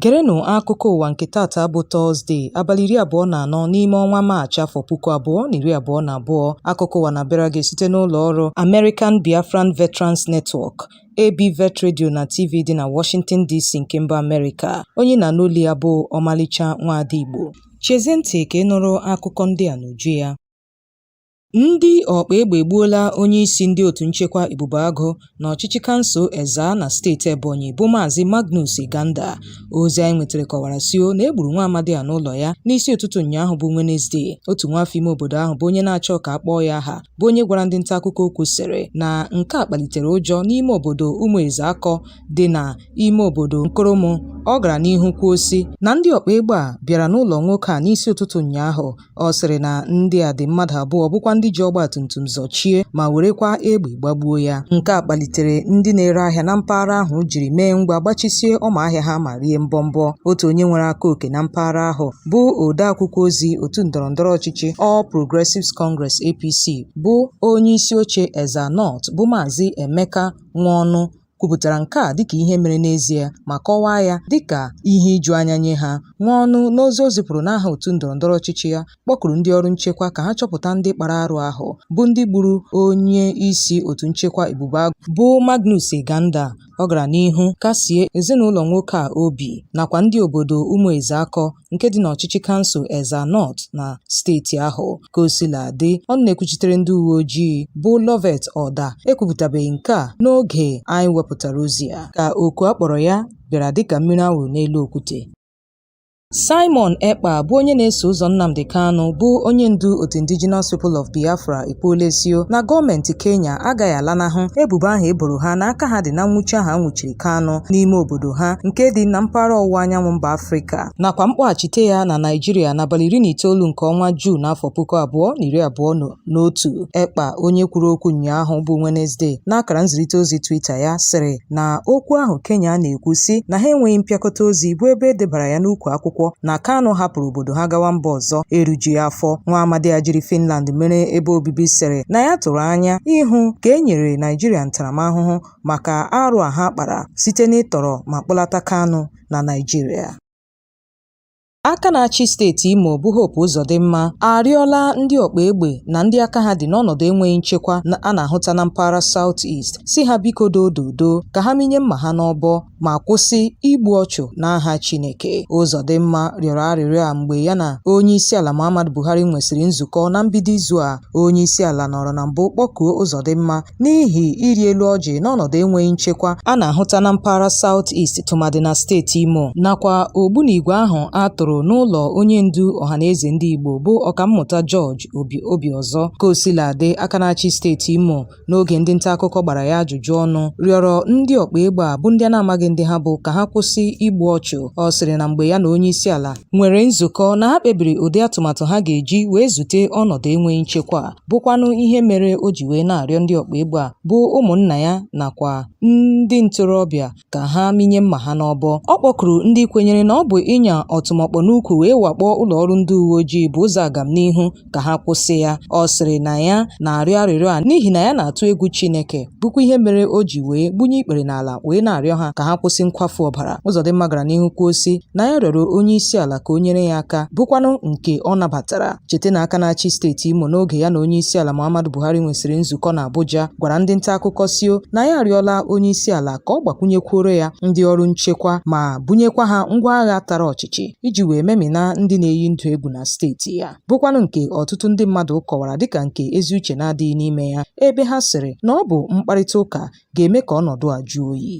Gerenụ akụkọ ụwa nke tata bụ Tọzdee, abalị 24 n'ime ọnwa Maachị, afọ 2022. Akụkọ ụwa na-abịara gị site n'ụlọ ọrụ American Biafran Veterans Network, ABVET Radio na TV dị na Washington DC nke mba Amerịka. Onye na-anụ olu ya bụ Ọmalịcha Nwaada Igbo. Chezie ntị ka ị nụrụ akụkọ ndị a n'uju ya. Ndị ọkpa egbe egbuola onye isi ndị otu nchekwa Ebube Agụ na ọchịchị kansụl Ezza na steeti Ebonyi bụ Maazị Magnus Iganda. Ozi anyị nwetara kọwara sio na e gburu nwa amadi a n'ụlọ ya n'isi ụtụtụ ụnyaahụ bụ Wenesde. Otu nwaafọ ime obodo ahụ bụ onye na-achọ ka a kpọọ ya aha bụ onye gwara ndị nta akụkọ okwu sịrị na nke a kpalitere ụjọ n'ime obodo Ụmụezeakọ dị na ime obodo Nkoromo. Ọ gara n'ihu kwuo sị na ndị ọkpa egbe a bịara n'ụlọ nwoke a n'isi ụtụtụ ụnyaahụ. Ọ sịrị na ndị a dị mmadụ abụọ bụkwa ndị ji ọgba tum tum zọchie ma werekwa egbe gbagbuo ya. Nke a kpalitere ndị na-ere ahịa na mpaghara ahụ jiri mee ngwa gbachisie ọma ahịa ha ma rie mbọmbọ. Otu onye nwere aka oke na mpaghara ahụ bụ odeakwụkwọ ozi otu ndọrọndọrọ ọchịchị All Progressives Congress, APC, bụ onye isi oche Ezza North bụ Maazị Emeka Nwaọnụ kwupụtara nke a dịka ihe mere n'ezie ma kọwaa ya dịka ihe iju anya nye ha. Nwaọnụ, n'ozi o zipụrụ n'aha otu ndọrọndọrọ ọchịchị ya, kpọkuru ndị ọrụ nchekwa ka ha chọpụta ndị kpara arụ ahụ bụ ndị gburu onye isi otu nchekwa Ebube Agụ bụ Magnus Iganda. Ọ gara n'ihu kasie ezinụlọ nwoke a obi nakwa ndị obodo Ụmụezeakọ nke dị n'ọchịchị kansụl Ezza North na steeti ahụ. Ka o sila dị, ọnụ na-ekwuchitere ndị uwe ojii bụ Loveth Oda ekwupụtabeghị nke a n'oge anyị wepụtara ozi a, ka oku a kpọrọ ya bịara dịka mmiri a wụrụ n'elu okwute. Simon Ekpa bụ onye na-eso ụzọ Nnamdi Kanu bụ onye ndu otu Indigenous People of Biafra ekwuola sio na gọọmenti Kenya agaghị alanahụ ebubo ahụ eboro ha na aka ha dị na nwụchi ahụ a nwụchiri Kanu n'ime obodo ha nke dị na mpaghara ọwụwa anyanwụ mba Afrịka nakwa mkpọghachite ya na Naịjirịa n'abalị 19 nke ọnwa Juun afọ 2021. Ekpa, onye kwuru okwu ụnyaahụ bụ Wenesde n'akara nzirịta ozi Twitter ya, sịrị na okwu ahụ Kenya na-ekwu sị na ha enweghị mpịakọta ozi bụ ebe e debara ya n'ukwu akwụkwọ na Kanu hapụrụ obodo ha gawa mba ọzọ erujughị afọ. Nwa amadi a jiri Finland mere ebe obibi sịrị na ya tụrụ anya ịhụ ka e nyere Naịjirịa ntaramahụhụ maka arụ a ha kpara site n'ịtọrọ ma kpọlata Kanu na Naịjirịa. Aka na-achị steeti Imo bụ Hope Uzodimma arịọla ndị ọkpa egbe na ndị aka ha dị n'ọnọdụ enweghị nchekwa a na-ahụta na mpaghara South East sị ha biko doododo ka ha minye mma ha n'ọbọ ma kwụsị igbu ọchụ n'aha Chineke. Uzodimma rịọrọ arịrịọ a mgbe ya na Onyeisiala Muhammadu Buhari nwesịrị nzukọ na mbido izu a. Onyeisiala nọrọ na mbụ kpọkuo Uzodimma n'ihi ịrị elu ọjị n'ọnọdụ enweghị nchekwa a na-ahụta na mpaghara South East, tụmadị na steeti Imo, nakwa ogbunigwe ahụ a tụrụ n'ụlọ onye ndu Ọhaneze Ndị Igbo bụ Ọkammụta George Obiozor. Ka o sila dị, aka na-achị steeti Imo, n'oge ndị nta akụkọ gbara ya ajụjụ ọnụ, rịọrọ ndị ọkpa egbe a bụ ndị a na-amaghị ndị ha bụ ka ha kwụsị igbu ọchụ. Ọ sịrị na mgbe ya na onye isi ala nwere nzukọ na ha kpebiri ụdị atụmatụ ha ga-eji wee zute ọnọdụ enweghị nchekwa a, bụkwanụ ihe mere o ji wee na-arịọ ndị ọkpa egbe a bụ ụmụnna ya nakwa ndị ntorobịa ka ha minye mma ha n'ọbọ. Ọ kpọkuru ndị kwenyere na ọ bụ ịnya ọtụmọkpọ n'ukwu wee wakpo ụlọ ọrụ ndị uwe ojii bụ ụzọ agamnihu ka ha kwụsị ya. Ọ sịrị na ya na-arịọ arịrịọ a n'ihi na ya na-atụ egwu Chineke, bụkwa ihe mere o ji wee gbunye ikpere n'ala wee na-arịọ ha ka ha kwụsị nkwafu ọbara. Ụzọdịmma gara n'ihu kwuo sị na ya rịọrọ onye isi ala ka o nyere ya aka, bụkwanụ nke ọ nabatara. Cheta na aka na-achị steeti Imo, n'oge ya na onye isi ala Muhammadu Buhari nwesịrị nzukọ n'Abuja, gwara ndị nta akụkọ sio na ya arịọla onye isi ala ka ọ gbakwunyekwuoro ya ndị ọrụ nchekwa ma bunyekwa ha ngwa agha tara ọchịchị iji wee memina ndị na-eyi ndụ egwu na steeti ya, bụkwanụ nke ọtụtụ ndị mmadụ kọwara dịka nke ezi uche na-adịghị n'ime ya, ebe ha sịrị na ọ bụ mkparịta ụka ga-eme ka ọnọdụ a jụọ oyi.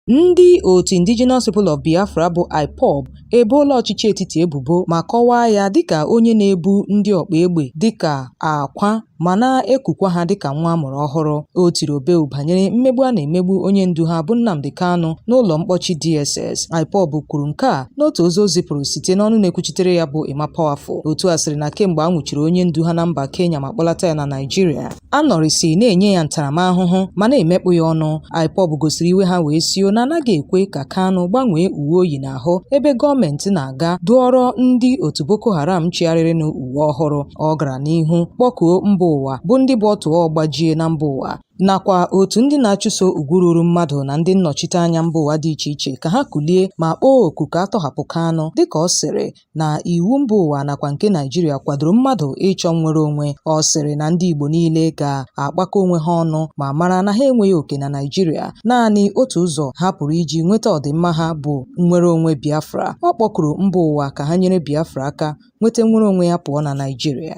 Ndị otu Indigenous People of Biafra bụ IPOB eboola ọchịchị etiti ebubo ma kọwaa ya dịka onye na-ebu ndị ọkpa egbe dịka akwa ma na-ekukwa ha dịka nwa a mụrụ ọhụrụ. O tiri obeu banyere mmegbu a na-emegbu onye ndu ha bụ Nnamdi Kanu n'ụlọ mkpọchi DSS. IPOB kwuru nke a n'otu ozi o zipụrụ site n'ọnụ na-ekwuchitere ya bụ Emma Powerful. Otu a sịrị na kemgbe a nwụchiri onye ndu ha na mba Kenya ma kpọlata ya na Naịjirịa, a nọrịsị na-enye ya ntaramahụhụ ma na-emekpụ ya ọnụ. IPOB gosiri iwe ha wee sio na anaghị ekwe ka Kanu gbanwee uwe o yi n'ahụ, ebe gọọmenti na-aga dụọrọ ndị otu Boko Haram chigharịrịnụ uwe ọhụrụ. Ọ gara n'ihu kpọkuo mba ụwa bụ ndị bụ ọtụọ ọgbajie na mba ụwa Nakwa otu ndị na-achụso ugwu ruru mmadụ na ndị nnọchiteanya mba ụwa dị iche iche ka ha kulie ma kpọọ oku ka a tọhapụ Kanu, dịka ọ sịrị na iwu mba ụwa nakwa nke Naịjirịa kwadoro mmadụ ịchọ nnwere onwe. Ọ sịrị na ndị Igbo niile ga-akpakọ onwe ha ọnụ ma mara na ha enweghị oke na Naịjirịa, naanị otu ụzọ ha pụrụ iji nweta ọdịmma ha bụ nnwere onwe Biafra. Ọ kpọkuru mba ụwa ka ha nyere Biafra aka nweta nnwere onwe ya pụọ na Naịjirịa.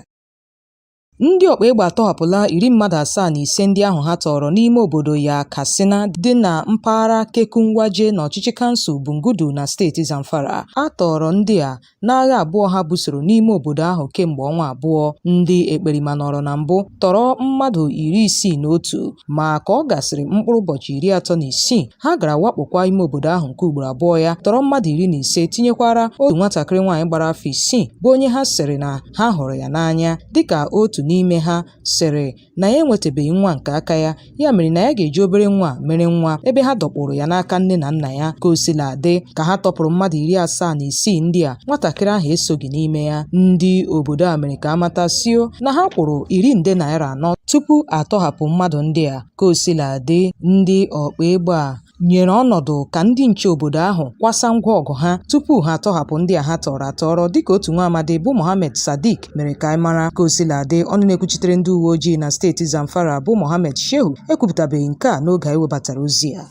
Ndị ọkpa egbe atọhapụla 75 ndị ahụ ha tọọrọ n'ime obodo ya Katsina dị na mpaghara Kekunwaje n'ọchịchị kansụl Bungudu na steeti Zamfara. A tọọrọ ndị a n'agha abụọ ha busoro n'ime obodo ahụ kemgbe ọnwa abụọ. Ndị ekperima nọrọ na mbụ tọrọ mmadụ 61, ma ka ọ gasịrị mkpụrụ ụbọchị 36, ha gara wakpokwa ime obodo ahụ nke ugboro abụọ ya, tọrọ mmadụ 15, tinyekwara otu nwatakịrị nwaanyị gbara afọ 6 bụ onye ha sịrị na ha hụrụ ya n'anya, dịka otu n'ime ha sịrị na ya enwetabeghị nwa nke aka ya, ya mere na ya ga-eji obere nwa mere nwa, ebe ha dọkpụrụ ya n'aka nne na nna ya. Ka o sila dị, ka ha tọpụrụ mmadụ 76 ndị a, nwatakịrị ahụ esoghị n'ime ya. Ndị obodo a mere ka a mata sio na ha kwụrụ iri nde naira 4 tupu a tọhapụ mmadụ ndị a. Ka o sila dị, ndị ọkpa egbe a nyere ọnọdụ ka ndị nche obodo ahụ kwasa ngwa ọgụ ha tupu ha atọhapụ ndị a ha tọrọ atọrọ, dịka otu nwa amadi bụ Mohammed Sadiq mere ka anyị mara. Ka o sila dị, ọnụ na-ekwuchitere ndị uwe ojii na steeti Zamfara bụ Mohammed Shehu ekwupụtabeghị nke a n'oge anyị webatara ozi a.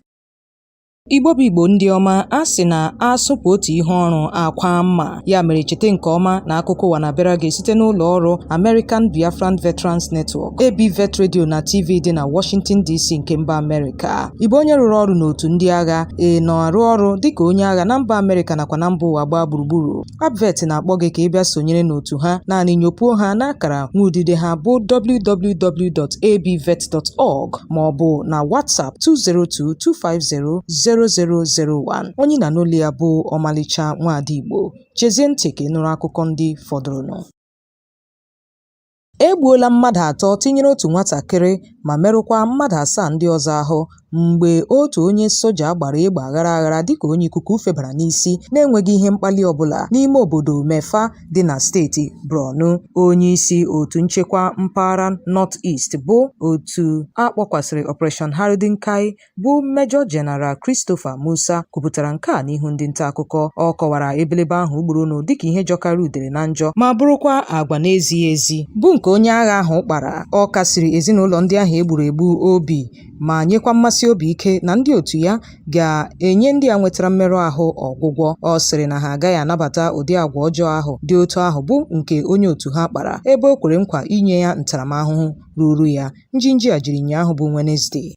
Igbo bụ Igbo ndị ọma, a sị na asụpụ otu ihe ọrụ akwa mma. Ya mere cheta nke ọma na akụkọ ụwa na-abịara gị site n'ụlọ ọrụ American Biafran Veterans Network, ABVET Radio na TV dị na Washington DC nke mba Amerịka. Ị bụ onye rụrụ ọrụ n'otu ndị agha, ị nọ arụ ọrụ dịka onye agha na mba Amerịka nakwa na mba ụwa gbaa gburugburu. ABVET na-akpọ gị ka ị bịa sonyere n'otu ha. Naanị nyopuo ha n'akara nwaudide ha bụ www.abvet.org ma ọ bụ na WhatsApp 202-250-0001. Onye na n'olu ya bụ ọmalịcha nwaada Igbo. Chezie ntị ka ị nụrụ akụkọ ndị fọdụrụnụ. E gbuola mmadụ atọ tinyere otu nwatakịrị ma merụkwaa mmadụ asaa ndị ọzọ ahụ mgbe otu onye soja gbara egbe aghara aghara dịka onye ikuku febara n'isi n'enweghị ihe mkpali ọbụla n'ime obodo Mefa dị na steeti Borno. Onyeisi otu nchekwa mpaghara North East bụ otu a kpọkwasịrị Operation Haɗin Kai bụ Major General Christopher Musa kwupụtara nke a n'ihu ndị nta akụkọ. Ọ kọwara ebelebe ahụ gburunu dịka ihe jọkarị udele na njọ ma bụrụkwa agwa na-ezighị ezi bụ nke onye agha ahụ kpara. Ọ kasiri ezinụlọ ndị ahụ e gburu egbu obi ma nyekwa mmasị obi ike na ndị otu ya ga-enye ndị a nwetara mmerụ ahụ ọgwụgwọ. Ọ sịrị na ha agaghị anabata ụdị agwa ọjọọ ahụ dị otu ahụ bụ nke onye otu ha kpara, ebe o kwere nkwa inye ya ntaramahụhụ ruru ya. Njinji a jiri ụnyaahụ bụ Wenezdee.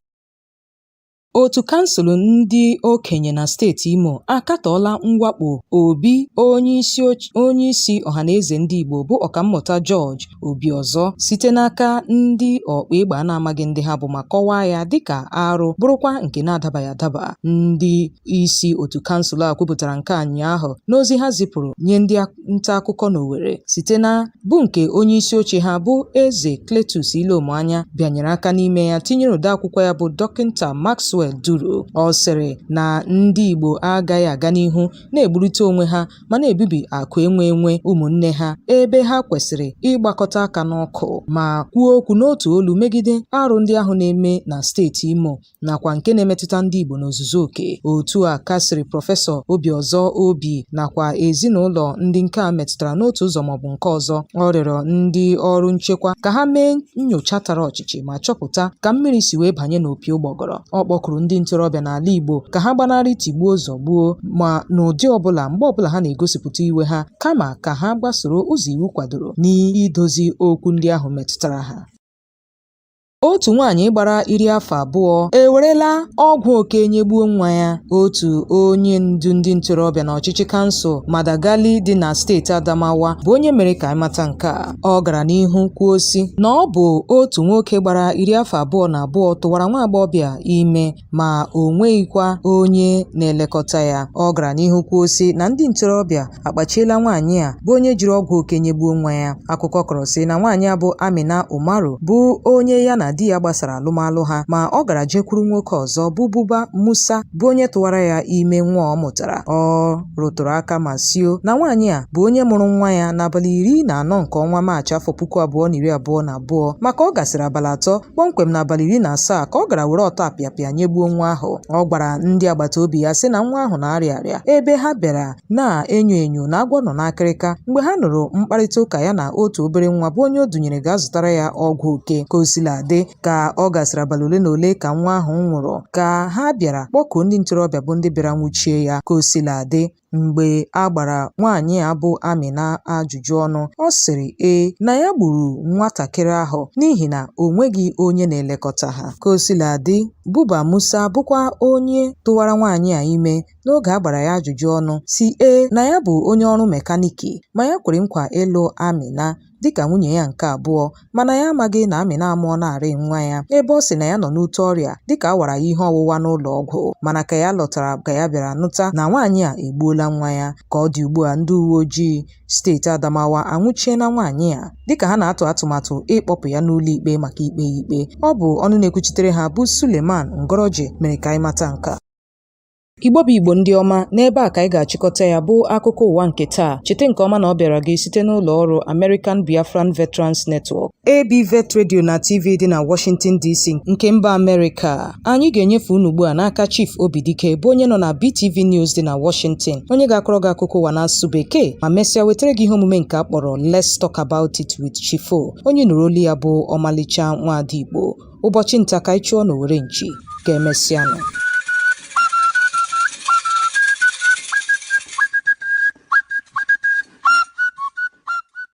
Otu kansụl ndị okenye na steeti Imo akatọọla mwakpo obi onyeisi Ọhanaeze Ndị Igbo bụ Ọkammụta George Obiozor site n'aka ndị ọkpa egbe a na-amaghị ndị ha bụ ma kọwaa ya dịka arụ bụrụkwa nke na-adabaghị adaba. Ndị isi otu kansụl a kwupụtara nke a ụnyaahụ n'ozi ha zipụrụ nye ndị nta akụkọ n'Owerri site na bụ nke onye isi oche ha bụ Eze Cletus Ilomuanya bịanyere aka n'ime ya, tinyere odeakwụkwọ ya bụ Dọkịnta Maxwell Duru. Ọ sịrị na ndị Igbo agaghị aga n'ihu na-egburite onwe ha ma na-ebibi akụ enwe enwe ụmụnne ha, ebe ha kwesịrị ịgbakọta aka n'ọkụ ma kwuo okwu n'otu olu megide arụ ndị ahụ na-eme na steeti Imo nakwa nke na-emetụta ndị Igbo n'ozuzu oke. Otu a kasiri Prọfesọ Obiozor obi nakwa ezinụlọ ndị nke a metụtara n'otu ụzọ maọbụ nke ọzọ. Ọ rịọrọ ndị ọrụ nchekwa ka ha mee nnyocha tara ọchịchị ma chọpụta ka mmiri si wee banye n'opi ụgbọgọrọ. Ọ kpọkuru ndị ntorobịa n'ala Igbo ka ha gbanarị tigbuo zọgbuo ma n'ụdị ọbụla mgbe ọbụla ha na-egosipụta iwe ha, kama ka ha gbasoro ụzọ iwu kwadoro n'idozi okwu ndị ahụ metụtara ha. Otu nwaanyị gbara 20 ewerela ọgwụ oke nyegbuo nwa ya. Otu onye ndu ndị ntorobịa n'ọchịchị kansụl Madagali dị na steeti Adamawa bụ onye mere ka anyị mata nke a. Ọ gara n'ihu kwuo sị na ọ bụ otu nwoke gbara 22 tụwara nwa agbọghọbịa ime ma o nweghịkwa onye na-elekọta ya. Ọ gara n'ihu kwuo sị na ndị ntorobịa akpachiela nwaanyị a bụ onye jiri ọgwụ oke nyegbuo nwa ya. Akụkọ kọrọ sị na nwaanyị a bụ Amina Umaru bụ onye ya na na di ya gbasara alụmalụ ha ma ọ gara jekwuru nwoke ọzọ bụ Buba Musa bụ onye tụwara ya ime nwa ọ mụtara. Ọ rụtụrụ aka ma sio na nwaanyị a bụ onye mụrụ nwa ya n'abalị 14 nke ọnwa Maachị afọ 2022 maka ọ gasịrị abalị 3 kpọmkwem n'abalị 17 ka ọ gara were ọtọ apịapịa nyegbuo nwa ahụ. Ọ gwara ndị agbata obi ya sị na nwa ahụ na-arịa arịa ebe ha bịara na-enyo enyo na agwọ nọ n'akịrịka mgbe ha nụrụ mkparịta ụka ya na otu obere nwa bụ onye o dunyere gaa zụtara ya ọgwụ oke. Ka o sila dị, ka ọ gasịrị abalị ole na ole ka nwa ahụ nwụrụ ka ha bịara kpọkuo ndị ntorobịa bụ ndị bịara nwụchie ya. Ka o sila dị, mgbe a gbara nwaanyị a bụ Amina ajụjụ ọnụ, ọ sịrị ee na ya gburu nwatakịrị ahụ n'ihi na o nweghị onye na-elekọta ha. Ka o sila dị, Buba Musa bụkwa onye tụwara nwaanyị a ime n'oge a gbara ya ajụjụ ọnụ sị ee na ya bụ onye ọrụ mekaniki ma ya kwere nkwa ịlụ Amina dịka nwunye ya nke abụọ mana ya amaghị na Amina amụọnarị nwa ya ebe ọ sị na ya nọ n'ute ọrịa dịka a wara ya ihe ọwụwa n'ụlọ ọgwụ mana ka ya lọtara ka ya bịara nụta na nwaanyị a egbuola nwa ya. Ka ọ dị ugbu a, ndị uwe ojii steeti Adamawa anwụchiela nwaanyị a dịka ha na-atụ atụmatụ ịkpọpụ ya n'ụlọ ikpe maka ikpe ya ikpe. Ọ bụ ọnụ na-ekwuchitere ha bụ Suleiman Ngoroje mere ka anyị mata nke a. Igbo bụ Igbo ndị ọma, n'ebe a ka anyị ga-achịkọta ya bụ akụkọ ụwa nke taa. Cheta nke ọma na ọ bịara gị site n'ụlọ ọrụ American Biafran Veterans Network, ABVET Radio na TV dị na Washington DC nke mba Amerịka. Anyị ga-enyefe unu ugbu a n'aka Chief Obidike bụ onye nọ na BTV News dị na Washington, onye ga-akọrọ gị akụkọ ụwa n'asụsụ Bekee ma mesịa wetara gị ihe omume nke a kpọrọ Let's Talk About It with Chief O. Onye nụrụ olu ya bụ ọmalịcha nwaada Igbo. Ụbọchị nta ka anyị chụọ n'owere nchi. Ka emesịanụ.